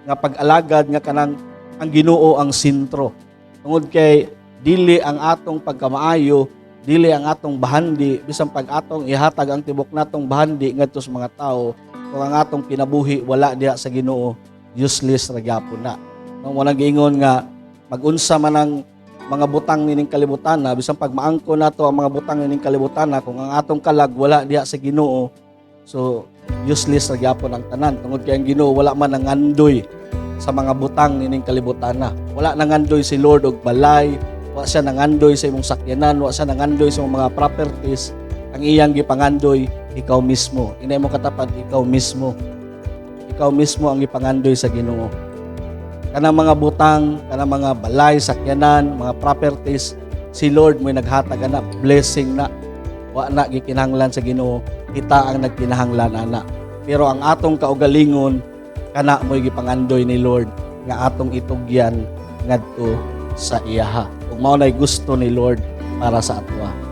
nga pag-alagad nga kanang ang Ginoo ang sentro. Tungod kay dili ang atong pagkamaayo, dili ang atong bahandi, bisan pag atong ihatag ang tibok natong bahandi ngadto sa mga tao, kung ang atong kinabuhi wala diha sa Ginoo, useless ra gyapon na. No, mo nang giingon nga magunsa man ang mga butang nining kalibutan na, bisan pag maangko nato ang mga butang nining kalibutan na, kung ang atong kalag wala diha sa Ginoo, so useless ra gyapon ang tanan, tungod kay ang Ginoo wala man nangandoy sa mga butang nining kalibutan na. Wala nangandoy si Lord og balay, wa siya nangandoy sa imong sakyanan, wa siya nangandoy sa imong mga properties. Ang iyang gipangandoy, ikaw mismo. Ingna imong katapad, ikaw mismo. Ikaw mismo ang gipangandoy sa Ginoo. Kanang mga butang, kanang mga balay, sakyanan, mga properties, si Lord mo'y naghatag ana, blessing na. Wa na gikinahanglan sa Ginoo, kita ang nagkinahanglan ana. Pero ang atong kaugalingon, kana mo'y gipangandoy ni Lord nga atong itugyan ngadto sa iyaha. Ug mao nay gusto ni Lord para sa atoa.